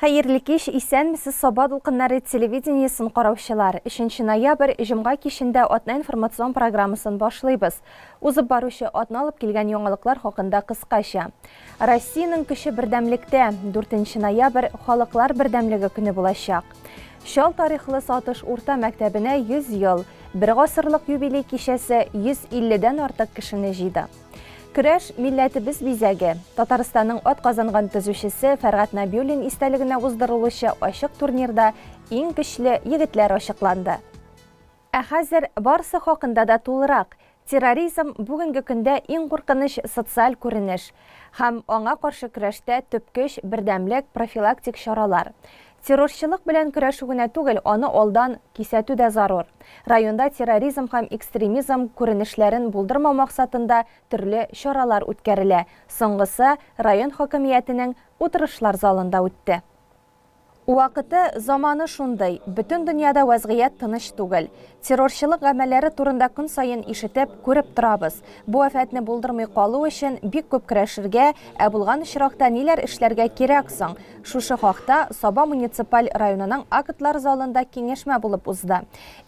Хәерле кич, исәнмесез, Саба дулкыннары телевидениесен караучылар. 3 ноябрь, җомга кичендә атна информацион программасын башлыйбыз. Узып баручы атна алып килгән яңалыклар хакында кыскача. Россиянең көче бердәмлектә. 4 ноябрь Халыклар бердәмлеге көне булачак. Чал тарихлы Сатыш урта мәктәбенә 100 ел, бер гасырлык юбилей кичәсе 150дән артык кешене җыйды. Көрәш милләтебез бизәге. Татарстанның ат казанган төзүчесе Фәргать Набиуллин истәлегенә уздырылучы ачык турнирда иң көчле егетләр ачыкланды. Ә хәзер барысы хакында да тулырак. Терроризм бүгенге көндә иң куркыныч социаль күренеш һәм аңа каршы көрәштә төп көч, бердәмлек, профилактик чаралар. Террорчылык белән көрәшү генә түгел, аны алдан кисәтү дә зарур. Районда терроризм һәм экстремизм күренешләрен булдырмау максатында төрле чаралар үткәрелә. Соңгысы район хакимиятенең утырышлар залында үтте. Вакыты, заманы шундый, бөтен дөньяда вәзгыять тыныч түгел. Террорчылык гамәлләре турында көн саен ишетеп, күреп торабыз. Бу афәтне булдырмый калу өчен бик күп көрәшергә, ә булган очракта ниләр эшләргә кирәк соң? Шушы хакта Саба муниципаль районының актлар залында киңәшмә булып узды.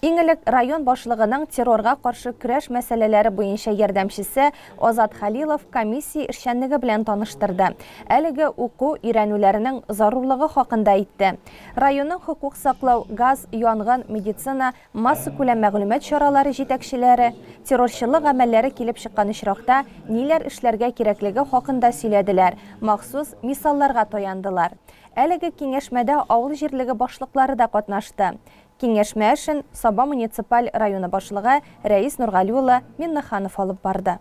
Иң элек район башлыгының террорга каршы көрәш мәсьәләләре буенча ярдәмчесе Азат Халилов комиссия эшчәнлеге белән таныштырды. Әлеге уку өйрәнүләренең зарурлыгы хакында әйтте. Районның хокук саклау, газ, янгын, медицина, массакүләм мәгълүмат чаралары җитәкчеләре террорчылык гамәлләре килеп чыккан очракта ниләр эшләргә кирәклеге хакында сөйләделәр, махсус мисалларга таяндылар. Әлеге киңәшмәдә авыл җирлеге башлыклары да катнашты. Киңәшмә эшен Саба муниципаль районы башлыгы Рәис Нургали улы Миннеханов алып барды.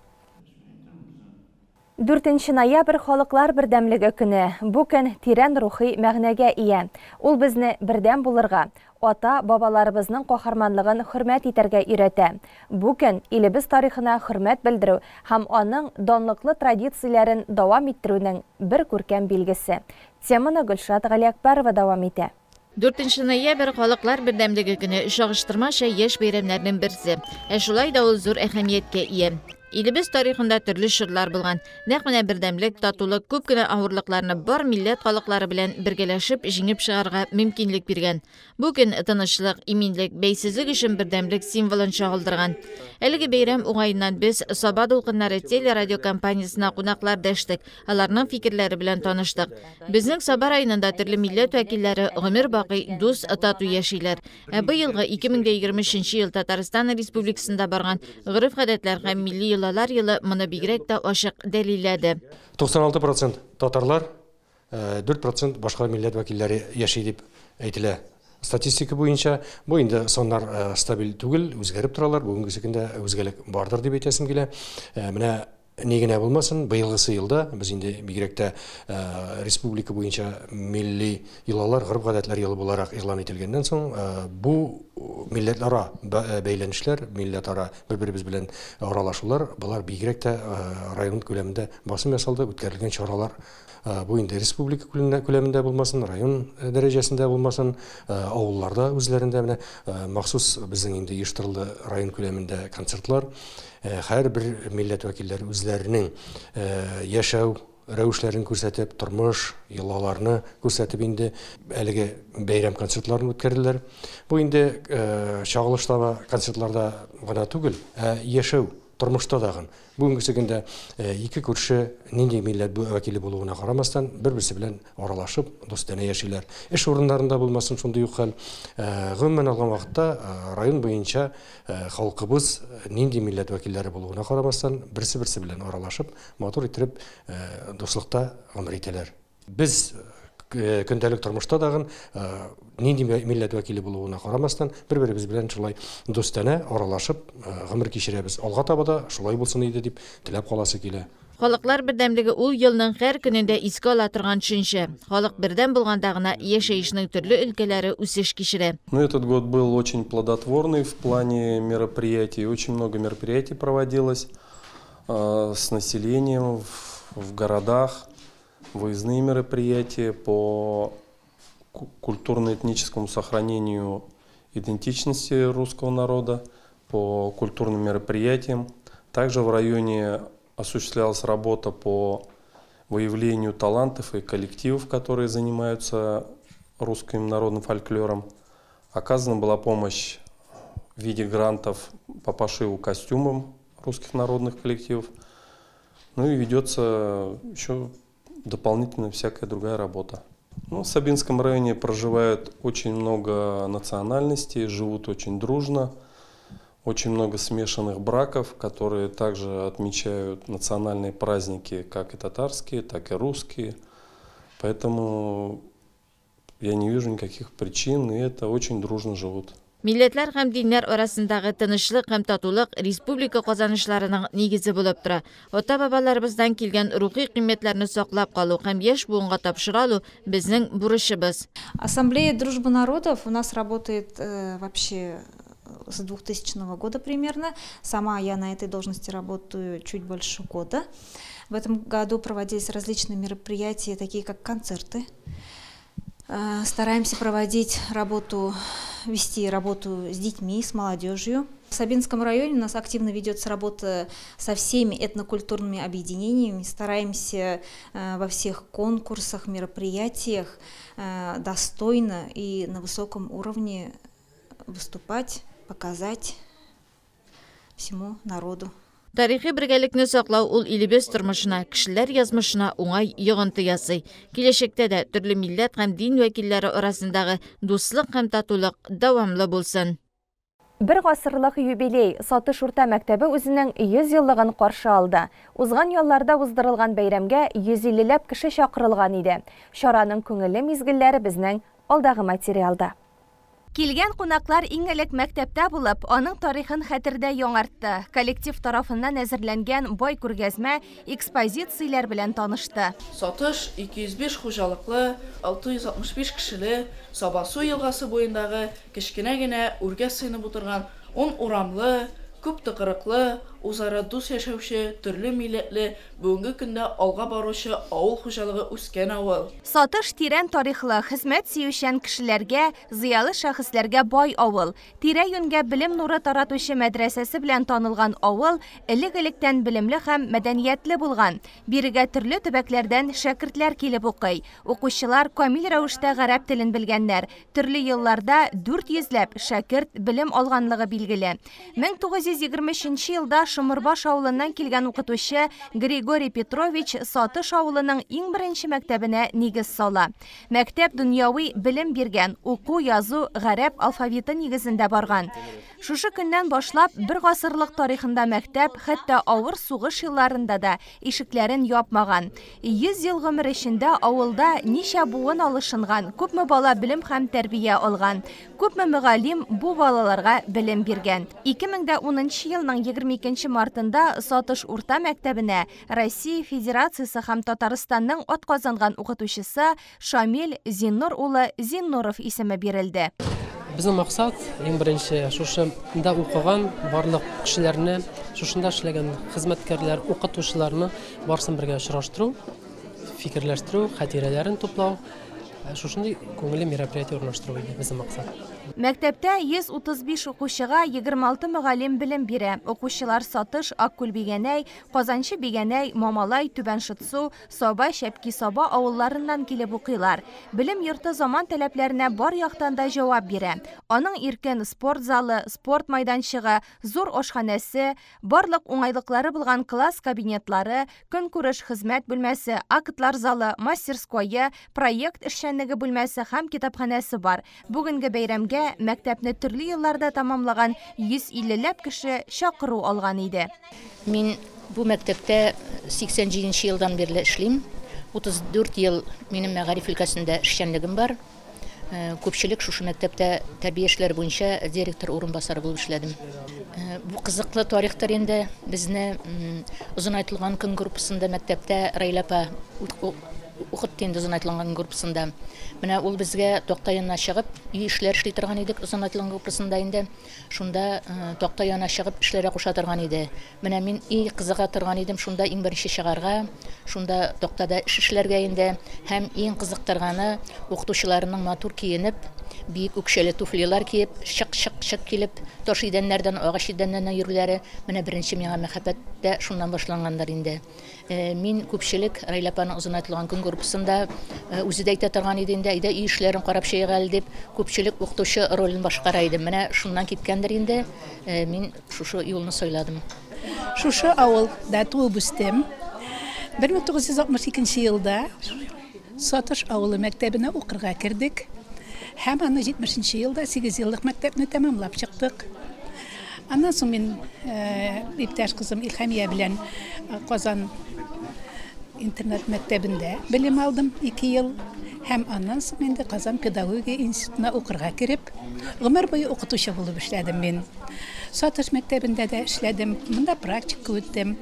4 ноябрь Халыклар бердәмлеге көне. Бу көн тирән рухи мәгънәгә ия. Ул безне бердәм булырга, ата бабаларыбызның каһарманлыгын хөрмәт итәргә өйрәтә. Бу көн илебез тарихына хөрмәт белдерү һәм аның данлыклы традицияләрен дәвам иттерүнең бер күркәм билгесе. Теманы Гөлшат Галиәкбәрова дәвам итә. 4 ноябрь Халыклар бердәмлеге көне чагыштырмача яшь бәйрәмнәрнең берсе. Ә шулай да ул зур әһәмияткә ия. Илебез тарихында төрле чорлар булган. Нәкъ менә бердәмлек, татулык күп кенә авырлыкларны бар милләт халыклары белән бергәләшеп җиңеп чыгарга мөмкинлек биргән. Бу көн тынычлык, иминлек, бәйсезлек өчен бердәмлек символын чагылдырган. Әлеге бәйрәм уңаеннан без Саба дулкыннары телерадиокомпаниясенә кунаклар дәштек, аларның фикерләре белән таныштык. Безнең Саба районында төрле милләт вәкилләре гомер бакый дус, тату яшиләр. Ә быелгы 2023 ел Татарстан Республикасында барган гореф-гадәтләр һәм милли йолалар елы моны бигрәк тә ачык дәлилләде. 96% татарлар, 4% башка милләт вәкилләре яши дип әйтелә. Статистика буенча бу инде саннар стабиль түгел, үзгәреп торалар. Бүгенге көндә үзгәлек бардыр дип әйтәсем килә. Менә ни генә булмасын, быелгысы елда без инде бигрәк тә республика буенча милли йолалар, гореф-гадәтләр елы буларак игълан ителгәннән соң, бу милләтләр бәйләнешләр, милләтара бер-беребез белән аралашулар, болар бигрәк тә район күләмендә басым ясалды, үткәрелгән чаралар. Бу инде республика күләмендә булмасын, район дәрәҗәсендә булмасын, авылларда үзләрендә менә махсус безнең инде оештырылды район күләмендә концертлар. Һәрбер милләт вәкилләре үзләренең яшәү рәвешләрен күрсәтеп, тормыш, йолаларны күрсәтеп инде әлеге бәйрәм концертларын үткәрделәр. Бу инде чагылыш таба концертларда гына түгел, ә яшәү тормышта дагын. Бүгенге көндә ике күрше нинди милләт вәкиле булуына карамастан бер-берсе белән аралашып, дустанә яшиләр. Эш урыннарында булмасын шундый ук хәл. Гомумән алган вакытта район буенча халкыбыз нинди милләт вәкилләре булуына карамастан берсе-берсе белән аралашып, матур итеп дуслыкта гомер итәләр. Без көндәлек тормышта дагын нинди милләт вәкиле булуына карамастан бер-беребез белән шулай дустанә аралашып гомер кичерәбез. Алга таба да шулай булсын иде дип теләп каласы килә. Халыклар бердәмлеге ул елның һәр көнендә искә ала торган төшенчә. Халык бердәм булганда гына яшәешнең төрле өлкәләре үсеш кичерә. Этот год был очень плодотворный в плане мероприятий. Очень много мероприятий проводилось с населением в городах. Выездные мероприятия по культурно-этническому сохранению идентичности русского народа, по культурным мероприятиям. Также в районе осуществлялась работа по выявлению талантов и коллективов, которые занимаются русским народным фольклором. Оказана была помощь в виде грантов по пошиву костюмам русских народных коллективов. Ну и ведется еще дополнительно всякая другая работа. Ну, в Сабинском районе проживают очень много национальностей, живут очень дружно, очень много смешанных браков, которые также отмечают национальные праздники, как и татарские, так и русские. Поэтому я не вижу никаких причин, и это очень дружно живут. Милләтләр һәм диннәр арасындагы тынычлык һәм татулык республика казанышларының нигезе булып тора. Ата-бабаларыбыздан килгән рухи кыйммәтләрне саклап калу һәм яшь буынга тапшыра алу безнең бурычыбыз. Ассамблея дружбы народов у нас работает вообще с 2000 года примерно. Сама я на этой должности работаю чуть больше года. В этом году проводились различные мероприятия, такие как концерты. Стараемся проводить работу, вести работу с детьми, с молодежью. В Сабинском районе у нас активно ведется работа со всеми этнокультурными объединениями. Стараемся во всех конкурсах, мероприятиях достойно и на высоком уровне выступать, показать всему народу. Тарихи бергәлекне саклау ул илебез тормышына, кешеләр язмышына уңай йогынты ясый. Киләчәктә дә төрле милләт һәм дин вәкилләре арасындагы дуслык һәм татулык дәвамлы булсын. Бер гасырлык юбилей Сатыш урта мәктәбе үзенең 100 еллыгын каршы алды. Узган ялларда уздырылган бәйрәмгә 150 ләп кеше чакырылган иде. Чараның күңелле мизгелләре безнең алдагы материалда. Килгән кунаклар иң элек мәктәптә булып, аның тарихын хәтердә яңартты. Коллектив тарафыннан әзерләнгән бай күргәзмә экспозицияләр белән танышты. Сатыш 205 хуҗалыклы, 665 кешеле, Сабасу елгасы буендагы кечкенә генә үргә сыйнып утырган 10 урамлы, күп тыкрыклы, үзара дус яшәүче, төрле милләтле, бүгенге көндә алга баручы авыл хуҗалыгы үскән авыл. Сатыш тирән тарихлы, хезмәт сөючән кешеләргә, зыялы шәхесләргә бай авыл. Тирә-юньгә белем нуры таратучы мәдрәсәсе белән танылган авыл элек-электән белемле һәм мәдәниятле булган. Бирегә төрле төбәкләрдән шәкертләр килеп укый. Укучылар камил рәвештә гарәп телен белгәннәр. Төрле елларда 400 ләп шәкерт белем алганлыгы билгеле. 1923 елда Шомырбаш авылыннан килгән укытучы Григорий Петрович Сатыш авылының иң беренче мәктәбенә нигез сала. Мәктәп дөньяви белем биргән, уку, язу гарәп алфавиты нигезендә барган. Шушы көннән башлап бер гасырлык тарихында мәктәп хәтта авыр сугыш елларында да ишекләрен япмаган. 100 ел гомер эчендә авылда ничә буын алышынган, күпме бала белем һәм тәрбия алган, күпме мөгаллим бу балаларга белем биргән. 2010 елның 22 мартында Сатыш урта мәктәбенә Россия Федерациясе һәм Татарстанның атказанган укытучысы Шамил Зиннур улы Зиннуров исеме бирелде. Безнең максат иң беренче шушында укыган барлык кешеләрне, шушында эшләгән хезмәткәрләр, укытучыларны барысын бергә очраштыру, фикерләштерү, хатирәләрен туплау, шушындый күңелле мероприятие урнаштыру иде безнең максат. Мәктәптә 135 укучыга 26 мөгаллим белем бирә. Укучылар Сатыш, Аккүл Бигәнәй, Казанчы Бигәнәй, Мамалай, Түбән Шытсу, Саба, Шәпки Саба авылларыннан килеп укыйлар. Белем йорты заман таләпләренә бар яктан да җавап бирә. Аның иркен спорт залы, спорт майданчыгы, зур ашханәсе, барлык уңайлыклары булган класс кабинетлары, көнкүреш хезмәт бүлмәсе, актлар залы, мастерское, проект эшчәнлеге бүлмәсе һәм китапханәсе бар. Бүгенге бәйрәмгә мәктәпне төрле елларда тамамлаган 150 ләп кеше чакыру алган иде. Мин бу мәктәптә 87 елдан бирле эшлим. 34 ел минем мәгариф өлкәсендә эшчәнлегем бар. Күпчелек шушы мәктәптә тәрбия эшләре буенча директор урынбасары булып эшләдем. Бу кызыклы тарихтыр инде. Безне озынайтылган көн группасында мәктәптә Раилә апа укытты инде озынайтылган группасында. Менә ул безгә такта янына чыгып, өй эшләр эшли торган идек озынайтылган группасында инде. Шунда такта янына чыгып эшләргә куша торган иде. Менә мин и кызыга торган идем, шунда иң беренче чыгарга, шунда тактада эш эшләргә инде. Һәм иң кызыктырганы укытучыларның матур киенеп, Биек үкчәле туфлилар киеп, чык-чык-чык килеп, таш идәннәрдән, агач идәннәрдән йөрүләре менә беренче миңа мәхәббәт тә шуннан башлангандыр инде. Мин күпчелек Раилә апаның озынайтылган көн группасында үзе дә әйтә торган иде инде, әйдә өй эшләрен карап чыгыйк әле дип, күпчелек укытучы ролен башкара идем. Менә шуннан киткәндер инде, мин шушы юлны сайладым. Шушы авылда туып үстем. 1962 елда Сатыш авылы мәктәбенә укырга кердек. Һәм аны 70 елда 8 еллык мәктәпне тәмамлап чыктык. Аннан соң мин иптәш кызым Илһамия белән Казан интернат мәктәбендә белем алдым 2 ел. Һәм аннан соң инде Казан педагогия институтына укырга кереп, гомер буе укытучы булып эшләдем мин. Сатыш мәктәбендә дә эшләдем, монда практика үттем.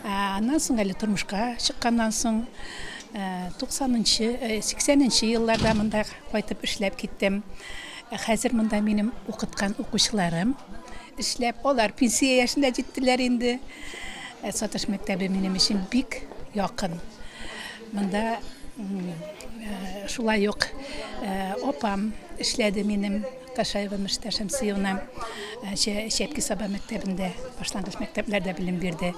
Аннан соң әле тормышка чыкканнан соң 90-нчы, 80-нче елларда монда кайтып эшләп киттем. Хәзер монда минем укыткан укучыларым эшләп, алар пенсия яшенә җиттеләр инде. Сатыш мәктәбе минем өчен бик якын. Монда шулай ук апам эшләде минем, Кашаева Мөштә Шәмсиевна, Чәпки Саба мәктәбендә, башлангыч мәктәпләрдә белем бирде.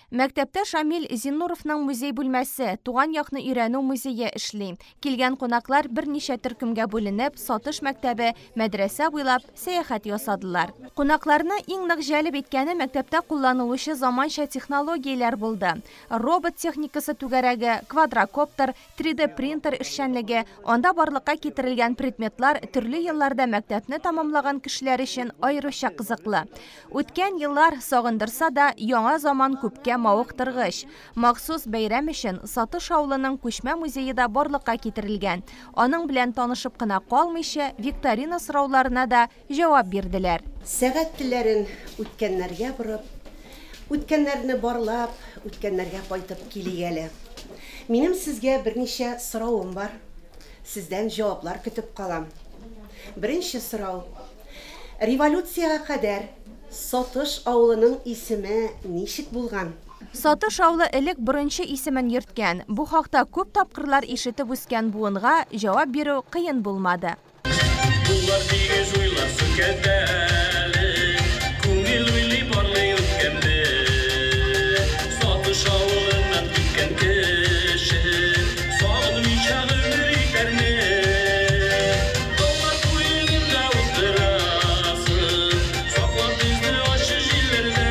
Мәктәптә Шамил Зиннуровның музей бүлмәсе, туган якны өйрәнү музее эшли. Килгән кунаклар берничә төркемгә бүленеп, Сатыш мәктәбе, мәдрәсә буйлап сәяхәт ясадылар. Кунакларны иң нык җәлеп иткәне мәктәптә кулланылучы заманча технологияләр булды. Робот техникасы түгәрәге, квадрокоптер, 3D принтер эшчәнлеге, анда барлыкка китерелгән предметлар төрле елларда мәктәпне тамамлаган кешеләр өчен аеруча кызыклы. Үткән еллар сагындырса да, яңа заман күпкә мавыктыргыч. Махсус бәйрәм өчен Сатыш авылының күчмә музее да барлыкка китерелгән. Аның белән танышып кына калмыйча, викторина сорауларына да җавап бирделәр. Сәгать телләрен үткәннәргә борып, үткәннәрне барлап, үткәннәргә кайтып килик әле. Минем сезгә берничә соравым бар. Сездән җаваплар көтеп калам. Беренче сорау. Революциягә кадәр Сатыш авылының исеме ничек булган? Сатыш авылы элек борынчы исемен йөрткән. Бу хакта күп тапкырлар ишетеп үскән буынга җавап бирү кыен булмады. Булар тигез уйлар сүкәтәле, күңел уйлый барлый үткәнне. Сатыш авылыннан киткән кеше, сагынмыйча гомер итәрме? Таулар куенында утырасың, саклап безне ачы җилләрдә.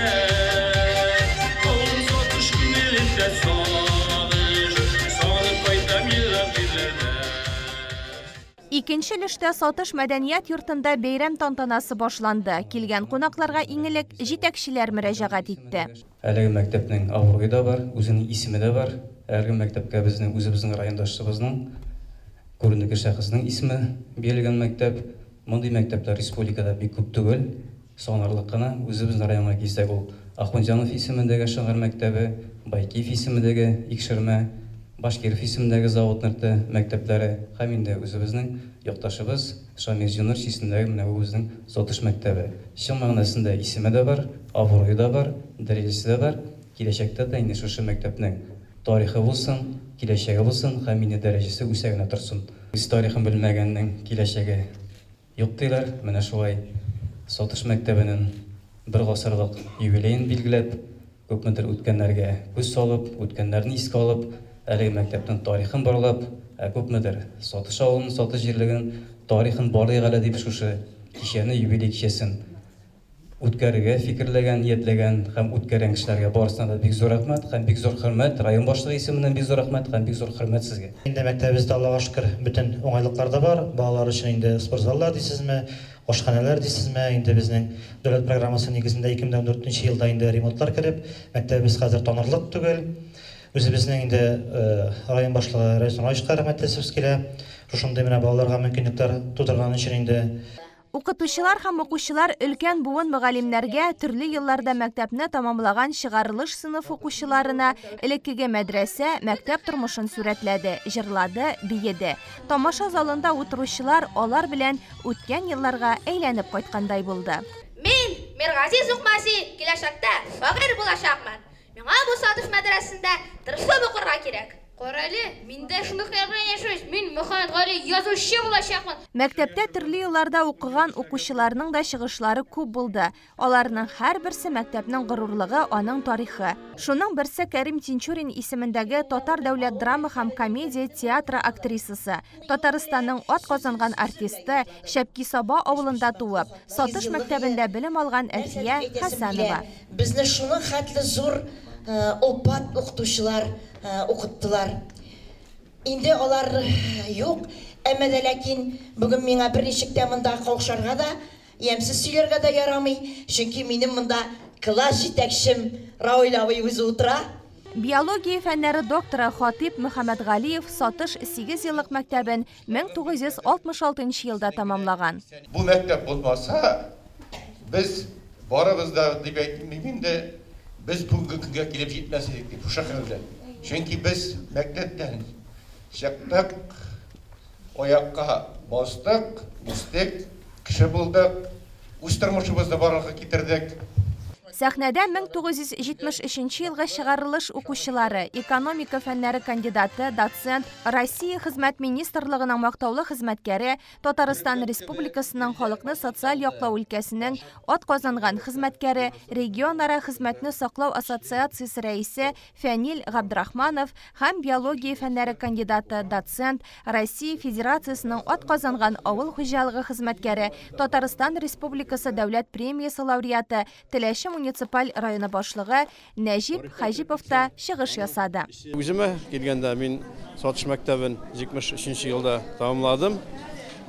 Авылым Сатыш күңелендә сагыш, сагынып кайтам ерак җирләрдә. Икенче өлештә Сатыш мәдәният йортында бәйрәм тантанасы башланды. Килгән кунакларга иң элек җитәкчеләр мөрәҗәгать итте. Әлеге мәктәпнең абруе да бар, үзенең исеме дә бар. Әлеге мәктәпкә безнең үзебезнең райондашыбызның күренекле шәхесенең исеме бирелгән мәктәп. Мондый мәктәпләр республикада бик күп түгел, санарлык кына. Үзебезнең районга килсәк, ул Ахунҗанов исемендәге Шыңгыр мәктәбе, Байкиев исемендәге Икшермә, Башкиров исемендәге завод нырты мәктәпләре һәм инде үзебезнең якташыбыз Шамил Зиннурович исемендәге менә бу безнең Сатыш мәктәбе. Чын мәгънәсендә исеме дә бар, абруе да бар, дәрәҗәсе дә бар. Киләчәктә дә инде шушы мәктәпнең тарихы булсын, киләчәге булсын һәм инде дәрәҗәсе үсә генә торсын. Үз тарихын белмәгәннең киләчәге юк диләр. Менә шулай Сатыш мәктәбенең бер гасырлык юбилеен билгеләп, күпмедер үткәннәргә күз салып, үткәннәрне искә алып, әлеге мәктәпнең тарихын барлап, ә күпмедер Сатыш авылының, Сатыш җирлегенең тарихын барлыйк әле дип шушы кичәне, юбилей кичәсен үткәрергә фикерләгән, ниятләгән һәм үткәргән кешеләргә барысына да бик зур рәхмәт һәм бик зур хөрмәт, район башлыгы исеменнән бик зур рәхмәт һәм бик зур хөрмәт сезгә. Инде мәктәбебездә Аллага шөкер бөтен уңайлыклар да бар. Балалар өчен инде спортзаллар дисезме, ашханәләр дисезме, инде безнең дәүләт программасы нигезендә 2014 елда инде ремонтлар кереп, мәктәбебез хәзер танырлык түгел. Үзебезнең инде район башлыгы Рәис Нураевичка рәхмәт әйтәсебез килә. Шушындый менә балаларга мөмкинлекләр тудырган өчен инде. Укытучылар һәм укучылар өлкән буын мөгаллимнәргә төрле елларда мәктәпне тамамлаган чыгарылыш сыйныф укучыларына элеккеге мәдрәсә, мәктәп тормышын сурәтләде, җырлады, биеде. Тамаша залында утыручылар алар белән үткән елларга әйләнеп кайткандай булды. Мин, Миргазиз Укмаси, киләчәктә шагыйрь булачакмын. Миңа бу Сатыш мәдрәсендә тырышып укырга кирәк. Карале, мин дә шундый хыял белән яшим, мин Мөхәммәтгали язучы булачакмын. Мәктәптә төрле елларда укыган укучыларның да чыгышлары күп булды. Аларның һәрберсе мәктәпнең горурлыгы, аның тарихы. Шуның берсе Кәрим Тинчурин исемендәге Татар дәүләт драма һәм комедия театры актрисасы, Татарстанның атказанган артисты, Шәпки-Саба авылында туып, Сатыш мәктәбендә белем алган Әлфия Хәсәнова. Безне шуның хәтле зур олпат укытучылар укыттылар. Инде алар юк, әмма дә ләкин бүген миңа берничек тә монда каушарга да, ямьсез сөйләргә дә ярамый, чөнки минем монда класс җитәкчем Равил абый үзе утыра. Биология фәннәре докторы Хатыйп Мөхәммәтгалиев Сатыш сигезьеллык мәктәбен 1966 елда тәмамлаган. Бу мәктәп булмаса, без барыбыз да, дип әйтмим инде, без бүгенге көнгә килеп җитмәс идек дип, шушы хәлдә. Чөнки без мәктәптән чыктык, аякка бастык, үстек, кеше булдык, үз тормышыбызны барлыкка китердек. Сәхнәдә 1973 елгы чыгарылыш укучылары, экономика фәннәре кандидаты, доцент, Россия Хезмәт министрлыгының мактаулы хезмәткәре, Татарстан Республикасының халыкны социаль яклау өлкәсенең атказанган хезмәткәре, регионара хезмәтне саклау ассоциациясе рәисе Фәнил Габдрахманов һәм биология фәннәре кандидаты, доцент, Россия Федерациясенең атказанган авыл хуҗалыгы хезмәткәре, Татарстан Республикасы Дәүләт премиясе лауреаты, Теләче муниципаль районы башлыгы Нәҗип Хаҗипов та чыгыш ясады. Үземә килгәндә, мин Сатыш мәктәбен 73 елда тәмамладым.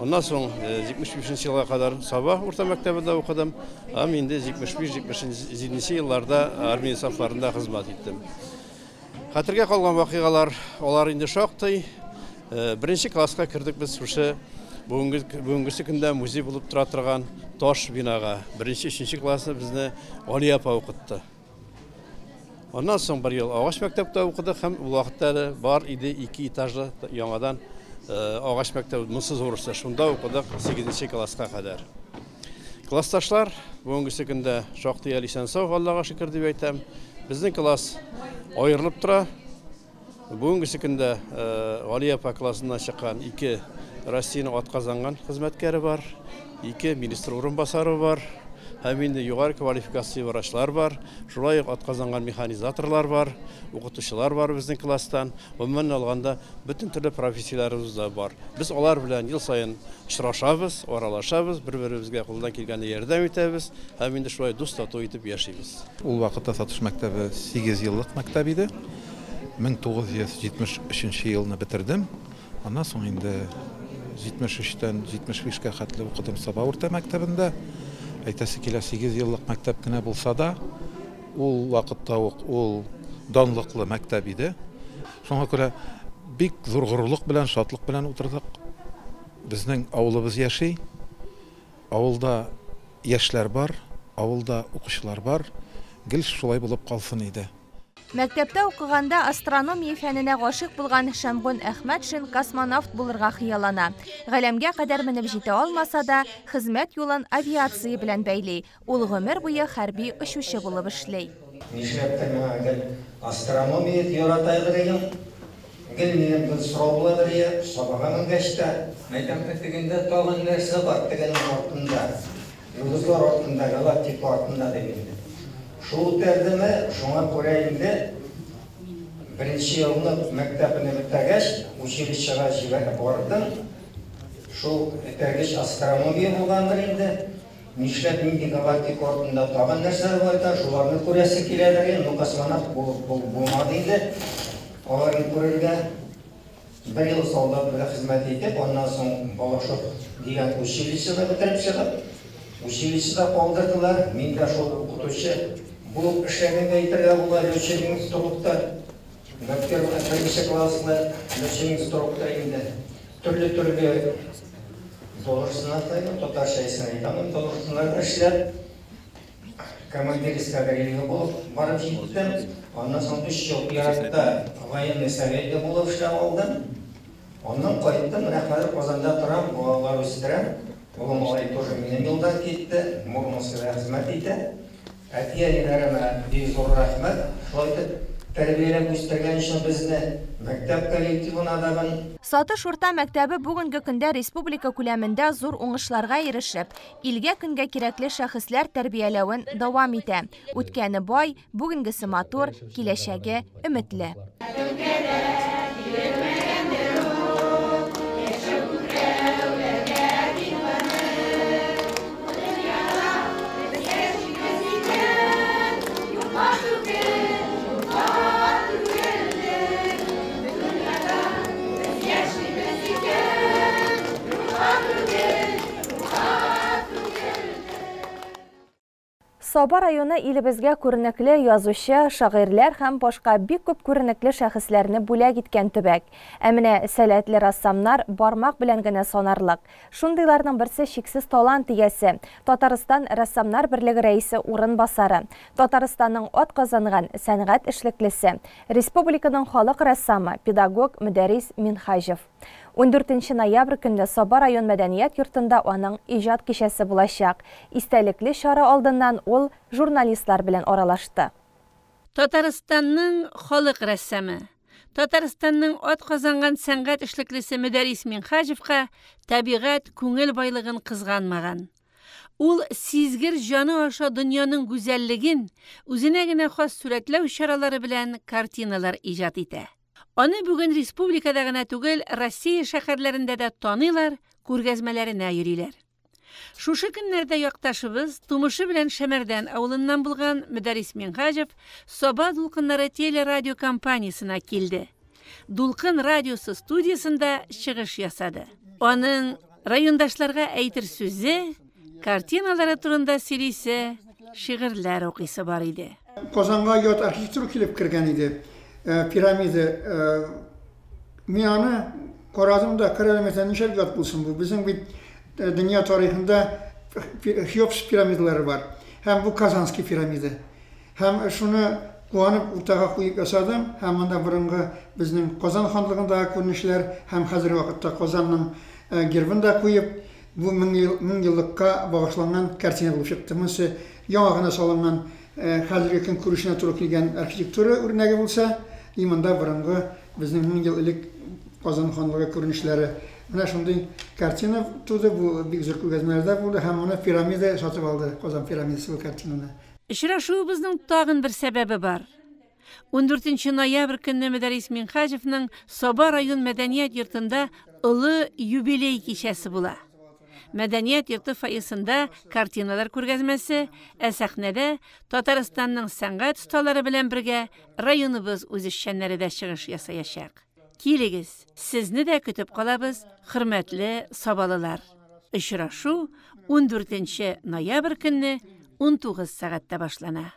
Аннан соң 75 елга кадәр Саба урта мәктәбендә укыдым. Һәм инде 75-77 елларда армия сафларында хезмәт иттем. Хәтергә калган вакыйгалар, алар инде шактый. Беренче класска кердек без шушы бүгенгесе көндә музей булып тора торган таш бинага. Беренче, өченче классны безне Галия апа укытты. Аннан соң бер ел агач мәктәптә укыдык һәм ул вакытта әле бар иде ике этажлы яңадан агач мәктәп, монысы зурысы. Шунда укыдык 8 класска кадәр. Классташлар бүгенгесе көндә шактый әле исән-сау, Аллага шөкер дип әйтәм. Безнең класс аерылып тора. Бүгенгесе көндә Галия апа классыннан чыккан ике Россиянең атказанган хезмәткәре бар, ике министр урынбасары бар, һәм инде югары квалификация врачлар бар, шулай ук атказанган механизаторлар бар, укытучылар бар безнең класстан. Гомумән алганда, бөтен төрле профессияләребез дә бар. Без алар белән ел саен очрашабыз, аралашабыз, бер-беребезгә кулдан килгәнне ярдәм итәбез һәм инде шулай дус-тату итеп яшибез. Ул вакытта Сатыш мәктәбе 8 еллык мәктәп иде. 1973 елны бетердем. Аннан соң инде 73-тән 75-кә хәтле укыдым Саба урта мәктәбендә. Әйтәсе килә, 8 еллык мәктәп кенә булса да, ул вакытта ук ул данлыклы мәктәп иде. Шуңа күрә бик зур горурлык белән, шатлык белән утырдык. Безнең авылыбыз яши. Авылда яшьләр бар, авылда укучылар бар. Гел шулай булып калсын иде. Мәктәптә укыганда астрономия фәненә гашыйк булган Шәмгун Әхмәтшин космонавт булырга хыяллана. Галәмгә кадәр менеп җитә алмаса да, хезмәт юлын авиация белән бәйли. Ул гомер буе хәрби очучы булып эшли. Нишләптер миңа гел астрономия ярата идем. Гел минем бер сорау була бер, Сабага менгәч тә, мәйтәм, тегендә тагын нәрсә бар, тегенең артында, йолдызлар артында, галактика артында дип инде. Шул үтәрдеме, шуңа күрә инде беренче елны мәктәпне бетергәч, училищега җибәреп бардым. Шул этәргеч астрономия булгандыр инде. Нишләп нинди галактика артында тагын нәрсәләр бар икән, шуларны күрәсе киләдер. Ну, космонавт булмады инде. Аларны күрергә бер ел солдат белән хезмәт итеп, аннан соң Балашов дигән училищены бетереп чыгып, училищеда калдырдылар. Мин дә шул укытучы булып эшләгәнгә әйтергә була, летчик-инструктор, беренче класслы летчик-инструктор инде. Төрле-төрле должностьларда, татарча исемен әйтә алмыйм, должностьларда эшләп, командир эскадрилья булып барып җиттем. Аннан соң 3 ел Иракта военный советник булып эшләп алдым. Аннан кайттым, менә хәзер Казанда торам, балалар үстерәм. Олы малай тоже минем юлдан китте, Мурманскида хезмәт итә. Әти-әниләремә бик зур рәхмәт. Шулай итеп, Тәрбияләп үстергән өчен безне мәктәп коллективына тагын. Сатыш урта мәктәбе бүгенге көндә республика күләмендә зур уңышларга ирешеп, илгә-көнгә кирәкле шәхесләр тәрбияләвен дәвам итә. Үткәне бай, бүгенгесе матур, киләчәге өметле. Саба районы илебезгә күренекле язучы, шагыйрьләр һәм башка бик күп күренекле шәхесләрне бүләк иткән төбәк. Ә менә сәләтле рәссамнар бармак белән генә санарлык. Шундыйларның берсе чиксез талант иясе, Татарстан рәссамнар берлеге рәисе урынбасары, Татарстанның атказанган сәнгать эшлеклесе, республиканың халык рәссамы, педагог Мөдәррис Минһаҗев. 14 ноябрь көнне Саба район мәдәният йортында аның иҗат кичәсе булачак. Истәлекле чара алдыннан ул журналистлар белән аралашты. Татарстанның халык рәссамы, Татарстанның атказанган сәнгать эшлеклесе Мөдәррис Минһаҗевка табигать күңел байлыгын кызганмаган. Ул сизгер җаны аша дөньяның гүзәллеген үзенә генә хас сурәтләү чаралары белән картиналар иҗат итә. Аны бүген республикада гына түгел, Россия шәһәрләрендә дә таныйлар, күргәзмәләренә йөриләр. Шушы көннәрдә якташыбыз, тумышы белән Шәмәрдән авылыннан булган Мөдәррис Минһаҗев Саба дулкыннары телерадиокомпаниясенә килде. Дулкын радиосы студиясендә чыгыш ясады. Аның райондашларга әйтер сүзе, картиналары турында сөйлисе, шигырьләр укыйсы бар иде. Казанга ят архитектура килеп кергән иде. Пирамида. Мин аны карадым да, керәлмәсәм нишләп ят булсын бу? Безнең бит дөнья тарихында Хеопс пирамидалары бар. Һәм бу Казанский пирамида. Һәм шуны куанып уртага куеп ясадым. Һәм монда борынгы безнең Казан ханлыгындагы күренешләр һәм хәзерге вакытта Казанның гербын да куеп, бу мең еллыкка багышланган картина булып чыкты. Монысы яңа гына салынган хәзерге көн күрешенә туры килгән архитектура үрнәге булса, и монда борынгы безнең 1000 ел элек Казан ханлыгы күренешләре. Менә шундый картина туды, бу бик зур күргәзмәләрдә булды һәм моны пирамида сатып алды, Казан пирамидасы бу картинаны. Очрашуыбызның тагын бер сәбәбе бар. 14 ноябрь көнне Мөдәррис Минһаҗевның Саба район мәдәният йортында олы юбилей кичәсе була. Мәдәният йорты фойесында картиналар күргәзмәсе, ә сәхнәдә Татарстанның сәнгать осталары белән бергә районыбыз үзешчәннәре дә чыгыш ясаячак. Килегез, сезне дә көтеп калабыз, хөрмәтле сабалылар. Очрашу 14 ноябрь көнне 19 сәгатьтә башлана.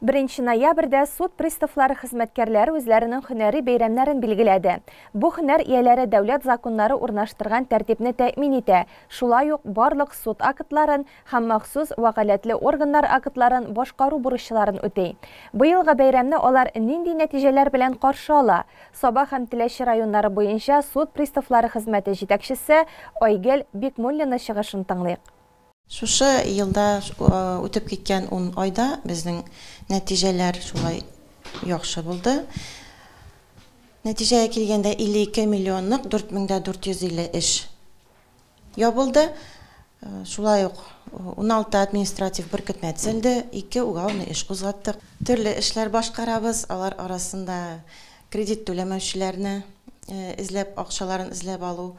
1 ноябрьдә суд приставлары хезмәткәрләре үзләренең һөнәри бәйрәмнәрен билгеләде. Бу һөнәр ияләре дәүләт законнары урнаштырган тәртипне тәэмин итә. Шулай ук барлык суд актларын һәм махсус вәкаләтле органнар актларын башкару бурычларын үти. Быелгы бәйрәмне алар нинди нәтиҗәләр белән каршы ала? Саба һәм Теләче районнары буенча суд приставлары хезмәте җитәкчесе Айгөл Бикмуллина чыгышын тыңлыйк. Шушы елда үтеп киткән 10 айда безнең нәтиҗәләр шулай яхшы булды. Нәтиҗәгә килгәндә 52 миллионлык 4450 эш ябылды. Шулай ук 16 административ беркетмә төзелде, 2 уголовный эш кузгаттык. Төрле эшләр башкарабыз, алар арасында кредит түләмәүчеләрне эзләп, акчаларын эзләп алу,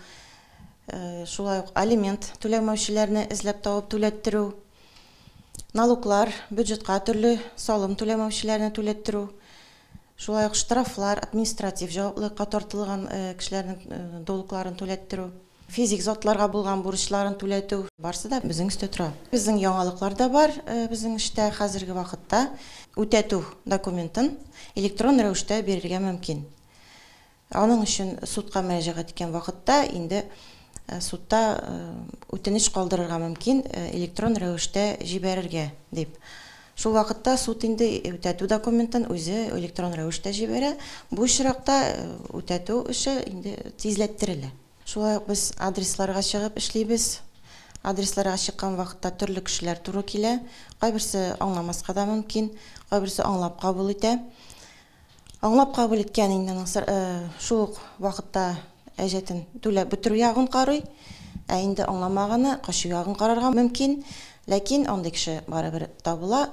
шулай ук алимент түләмәүчеләрне эзләп табып түләттерү, налоглар, бюджетка төрле салым түләмәүчеләрне түләттерү, шулай ук штрафлар, административ җаваплылыкка тартылган кешеләрнең долгларын түләттерү, физик затларга булган бурычларын түләтү, барысы да безнең өстә тора. Безнең яңалыклар да бар, безнең эштә хәзерге вакытта үтәтү документын электрон рәвештә бирергә мөмкин. Аның өчен судка мөрәҗәгать иткән вакытта инде судта үтенеч калдырырга мөмкин электрон рәвештә җибәрергә дип. Шул вакытта суд инде үтәтү документын үзе электрон рәвештә җибәрә. Бу очракта үтәтү эше инде тизләттерелә. Шулай ук без адресларга чыгып эшлибез. Адресларга чыккан вакытта төрле кешеләр туры килә. Кайберсе аңламаска да мөмкин, кайберсе аңлап кабул итә. Аңлап кабул иткән инде аның шул ук вакытта әҗәтен түләп бетерү ягын карый, ә инде аңламаганы качу ягын карарга мөмкин. Ләкин андый кеше барыбер табыла.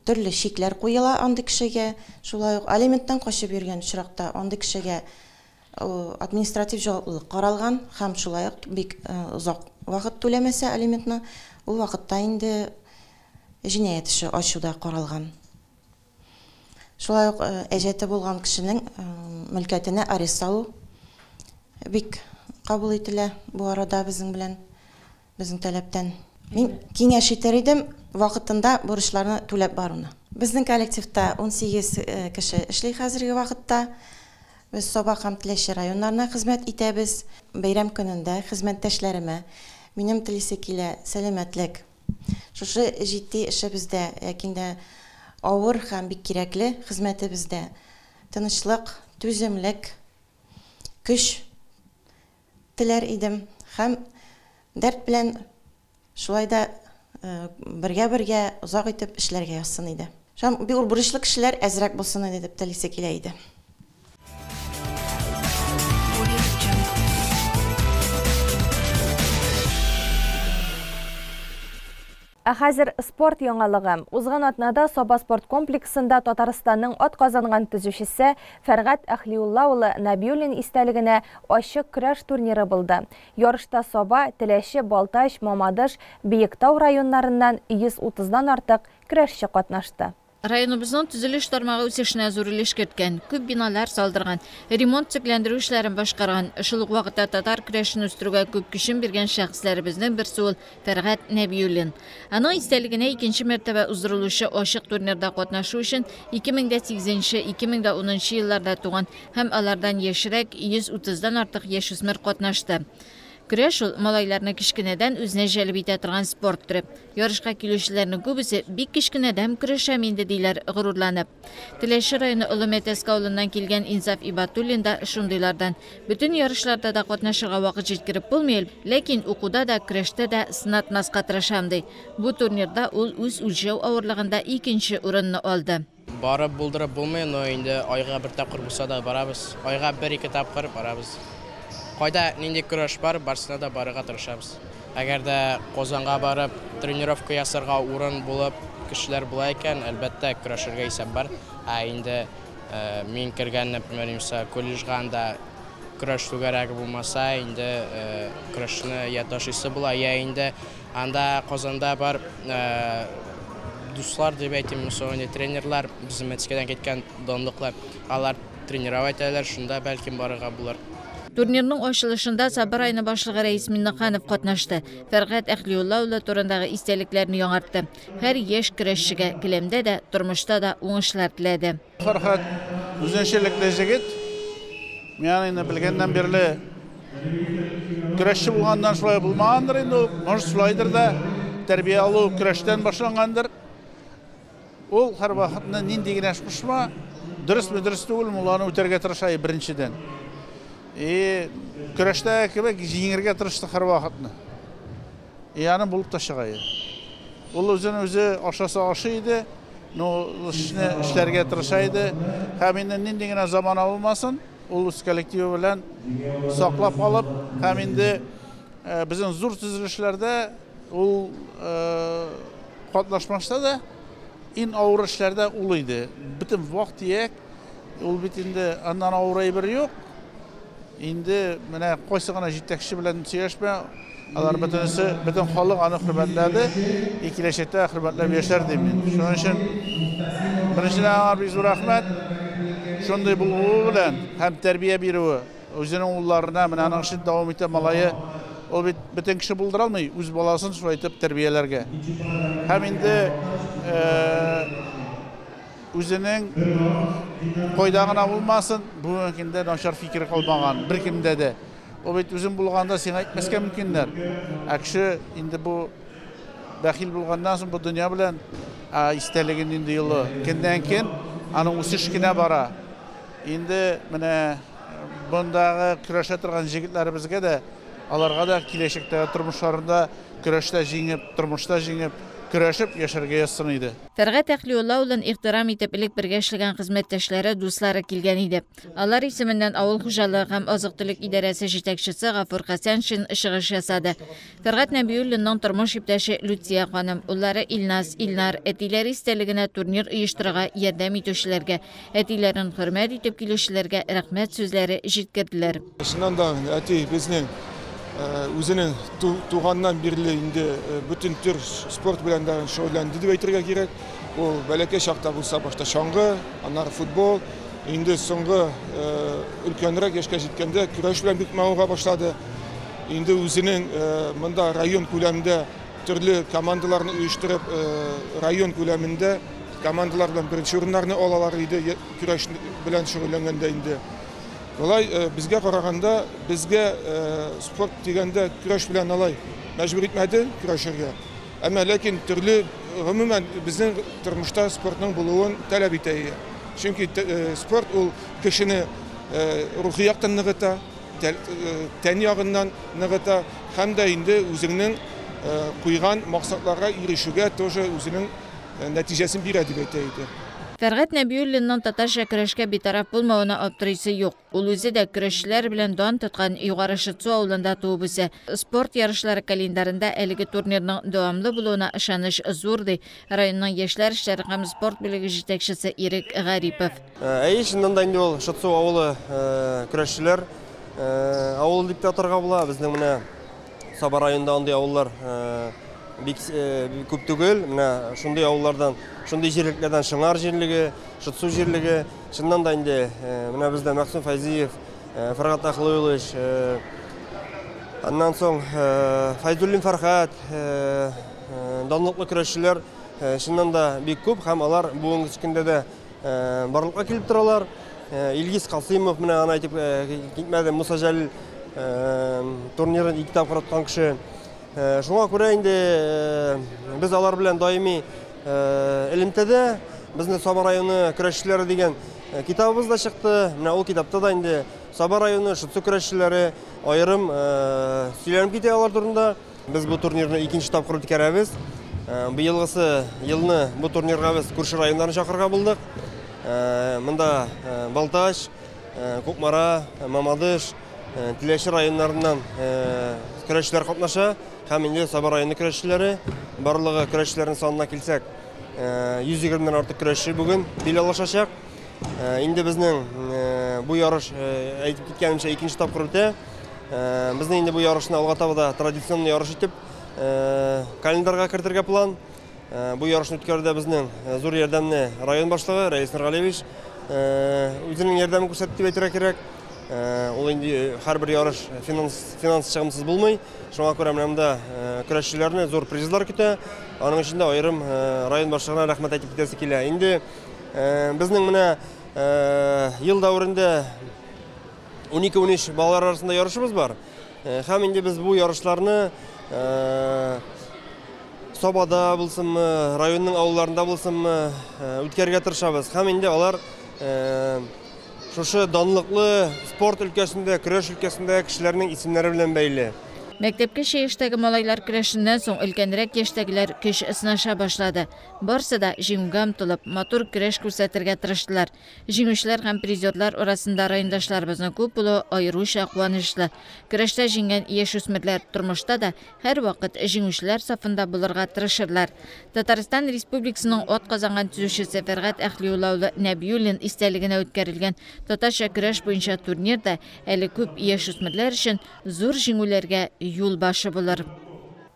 Төрле чикләр куела андый кешегә. Шулай ук алименттан качып йөргән очракта андый кешегә административ җаваплылык каралган һәм шулай ук бик озак вакыт түләмәсә алиментны, ул вакытта инде җинаять эше ачу да каралган. Шулай ук әҗәте булган кешенең мөлкәтенә арест салу бик кабул ителә бу арада безнең белән, безнең таләптән. Мин киңәш итәр идем вакытында бурычларны түләп баруны. Безнең коллективта 18 кеше эшли хәзерге вакытта. Без Саба һәм Теләче районнарына хезмәт итәбез. Бәйрәм көнендә хезмәттәшләремә минем телисе килә сәламәтлек. Шушы җитди эшебездә, ләкин дә авыр һәм бик кирәкле хезмәтебездә тынычлык, түземлек, көч теләр идем һәм дәрт белән шулай да бергә-бергә озак итеп эшләргә язсын иде. Һәм бик бурычлы кешеләр әзрәк булсын иде дип телисе килә иде. Ә хәзер спорт яңалыгы. Узган атнада Саба спорт комплексында Татарстанның ат казанган төзүчесе Фәргать Әхлиулла улы Набиуллин истәлегенә ачык көрәш турниры булды. Ярышта Саба, Теләче, Балтач, Мамадыш, Биектау районнарыннан 130-дан артык көрәшче катнашты. Районыбызның төзелеш тармагы үсешенә зур өлеш керткән, күп биналар салдырган, ремонт төзекләндерү эшләрен башкарган, шул ук вакытта татар көрәшен үстерүгә күп көчен биргән шәхесләребезнең берсе ул Фәргать Нәбиуллин. Аның истәлегенә икенче мәртәбә уздырылучы ачык турнирда катнашу өчен 2008-2010 елларда туган һәм алардан яшьрәк 130-дан артык яшүсмер катнашты. Көрәш ул малайларны кечкенәдән үзенә җәлеп итә торган спорт төре. Ярышка килүчеләрнең күбесе бик кечкенәдән көрәшәм инде диләр горурланып. Теләче районы Олы Мәтәскә авылыннан килгән Инсаф Ибатуллин да шундыйлардан. Бөтен ярышларда да катнашырга вакыт җиткереп булмый, ләкин укуда да, көрәштә дә сынатмаска тырышам ди. Бу турнирда ул үз үлчәү авырлыгында икенче урынны алды. Барып булдырып булмый, но инде айга бер тапкыр булса да барабыз. Айга бер-ике тапкыр барабыз. Кайда нинди көрәш бар, барсына да барырга тырышабыз. Әгәр дә Казанга барып тренировка ясарга урын булып кешеләр була икән, әлбәттә көрәшергә исәп бар. Ә инде мин кергән, например, юкса колледжга анда көрәш түгәрәге булмаса, инде көрәшне я ташыйсы була, я инде анда Казанда бар дуслар дип әйтим, мисал, тренерлар, безнең Мәтәскәдән киткән данлыклар, алар тренировать итәләр, шунда бәлкем барырга булыр. Турнирның ачылышында Саба районы башлыгы Рәис Миннеханов катнашты. Фәргать Әхлиулла улы турындагы истәлекләрне яңартты. Һәр яшь көрәшчегә келәмдә дә, тормышта да уңышлар теләде. Фәргать үзенчәлекле җегет. Мин аны инде белгәннән бирле көрәшче булганнан шулай булмагандыр инде ул. Может, шулайдыр да, тәрбия алу көрәштән башлангандыр. Ул һәр вакытны нинди генә эш кушма, дөресме, дөрес түгелме, ул аны үтәргә тырыша беренчедән. И көрәштә кебек җиңергә тырышты һәр вакытны. И аны булып та чыга иде. Ул үзен үзе ашаса ашый иде, но эшне эшләргә тырыша иде. Һәм инде нинди генә замана булмасын, ул үз коллективы белән саклап алып, һәм инде безнең зур төзелешләрдә ул катнашмаса да, иң авыр эшләрдә ул иде. Бөтен вак-төяк, ул бит инде аннан авыр әйбер юк. Инде менә кайсы гына җитәкче белән сөйләшмә, алар бөтенесе, бөтен халык аны хөрмәтләде, и киләчәктә хөрмәтләп яшәр дим мин. Шуның өчен беренчедән аңа бик зур рәхмәт. Шундый булуы белән һәм тәрбия бирүе үзенең улларына, менә аның эшен дәвам итә малае. Ул бит бөтен кеше булдыра алмый үз баласын шулай итеп тәрбияләргә. Һәм инде үзенең кайда гына булмасын, бүгенге көндә начар фикер калмаган бер кемдә дә. Ул бит үзең булганда сиңа әйтмәскә мөмкиннәр. Ә кеше инде бу бәхил булганнан соң бу дөнья белән истәлеге нинди юлы көннән көн аның үсеш кенә бара. Инде менә мондагы көрәшә торган җегетләребезгә дә, аларга да киләчәктәге тормышларында көрәштә җиңеп, тормышта җиңеп, Көрәшеп яшәргә язсын иде. Фәргать Әхлиулла улын ихтирам итеп элек бергә эшләгән хезмәттәшләре, дуслары килгән иде. Алар исеменнән авыл хуҗалыгы һәм азык-төлек идарәсе җитәкчесе Гафур Хәсәншин чыгыш ясады. Фәргать Нәбиуллинның тормыш иптәше Люция ханым, уллары Илназ, Илнар, әтиләре истәлегенә турнир оештырырга ярдәм итүчеләргә, әтиләрен хөрмәт итеп килүчеләргә рәхмәт сүзләре җиткерделәр. Чыннан да, әти безнең үзенең туганнан бирле инде бөтен төр спорт белән дә шөгыльләнде дип әйтергә кирәк. Ул бәләкәй чакта булса башта чаңгы, аннары футбол, инде соңгы өлкәнрәк яшькә җиткәндә көрәш белән бик мавыга башлады. Инде үзенең монда район күләмендә төрле командаларны оештырып, район күләмендә командалар белән беренче урыннарны алалар иде, көрәш белән шөгыльләнгәндә инде. Болай безгә караганда, безгә спорт дигәндә көрәш белән алай мәҗбүр итмәде көрәшергә. Әмма ләкин төрле, гомумән, безнең тормышта спортның булуын таләп итә. Чөнки спорт ул кешене рухи яктан ныгыта, тән ягыннан ныгыта һәм дә инде үзеңнең куйган максатларга ирешүгә тоже үзенең нәтиҗәсен бирә дип әйтә иде. Фәргать Нәбиуллинның татарча көрәшкә битараф булмавына аптырыйсы юк. Ул үзе дә көрәшчеләр белән дан тоткан Югары Шытсу авылында туып үсә. Спорт ярышлары календарында әлеге турнирның дәвамлы булуына ышаныч зур, ди районның яшьләр эшләре һәм спорт бүлеге җитәкчесе Ирек Гарипов. Әйе, чыннан да инде ул Шытсу авылы көрәшчеләр авылы дип тә атарга була. Безнең менә Саба районында андый авыллар бик күп түгел. Менә шундый авыллардан, шундый җирлекләрдән Шыңар җирлеге, Шытсу җирлеге. Чыннан да инде менә бездә Мәхсүм Фәйзиев, Фәргать Әхлыйлович, аннан соң Фәйзуллин Фәрхәт, данлыклы көрәшчеләр чыннан да бик күп һәм алар бүгенге көндә дә барлыкка килеп торалар. Илгиз Касыймов, менә аны әйтеп китмәде, Муса Җәлил турнирын ике тапкыр откан кеше. Шуңа күрә инде без алар белән даими элемтәдә. Безнең Саба районы көрәшчеләре дигән китабыбыз да чыкты. Менә ул китапта да инде Саба районы Шытсу көрәшчеләре аерым сөйләнеп китә алар турында. Без бу турнирны икенче тапкыр үткәрәбез. Быелгысы елны бу турнирга без күрше районнарны чакырырга булдык. Монда Балтач, Кукмара, Мамадыш, Теләче районнарыннан көрәшчеләр катнаша һәм инде Саба районы көрәшчеләре. Барлыгы көрәшчеләрнең санына килсәк, 120-дән артык көрәшче бүген бил алышачак. Инде безнең бу ярыш, әйтеп киткәнемчә, икенче тапкыр үтә. Безнең инде бу ярышны алга таба да традиционный ярыш итеп календарьга кертергә план. Бу ярышны үткәрүдә безнең зур ярдәмне район башлыгы Рәис Нургалиевич үзенең ярдәмен күрсәтте дип әйтергә кирәк. Ул инде һәрбер ярыш финанс чыгымсыз булмый. Шуңа күрә менә монда көрәшчеләрне зур призлар көтә. Аның өчен дә аерым район башлыгына рәхмәт әйтеп китәсе килә. Инде безнең менә ел дәверендә 12-13 балалар арасында ярышыбыз бар. Һәм инде без бу ярышларны Сабада булсынмы, районның авылларында булсынмы, үткәрергә тырышабыз. Һәм инде алар шушы данлыклы спорт өлкәсендә, көрәш өлкәсендә кешеләрнең исемнәре белән бәйле. Мәктәпкәчә яшьтәге малайлар көрәшеннән соң өлкәнрәк яшьтәгеләр көч сынаша башлады. Барсы да җиңүгә омтылып, матур көрәш күрсәтергә тырыштылар. Җиңүчеләр һәм призерлар арасында райондашларыбызның күп булуы аеруча куанычлы. Көрәштә җиңгән яшүсмерләр тормышта да һәрвакыт җиңүчеләр сафында булырга тырышырлар. Татарстан Республикасының ат казанган төзүчесе Фәргать Әхлиулла улы Нәбиуллин истәлегенә үткәрелгән татарча көрәш буенча турнир да әле күп яшүсмерләр өчен зур җиңүләргә юл башы булыр.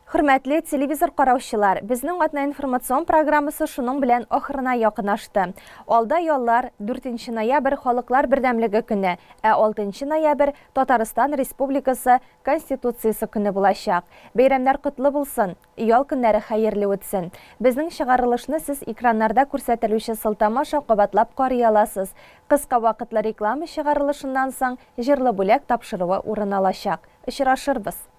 Хөрмәтле телевизор караучылар, безнең атна информацион программасы шуның белән ахырына якынлашты. Алда яллар 4 ноябрь Халыклар бердәмлеге көне, ә 6 ноябрь Татарстан Республикасы Конституциясе көне булачак. Бәйрәмнәр котлы булсын, ял көннәре хәерле үтсен. Безнең чыгарылышны сез экраннарда күрсәтелүче сылтама аша кабатлап карый аласыз. Кыска вакытлы реклама чыгарылышыннан соң җырлы бүләк тапшыруы урын алачак. Очрашырбыз.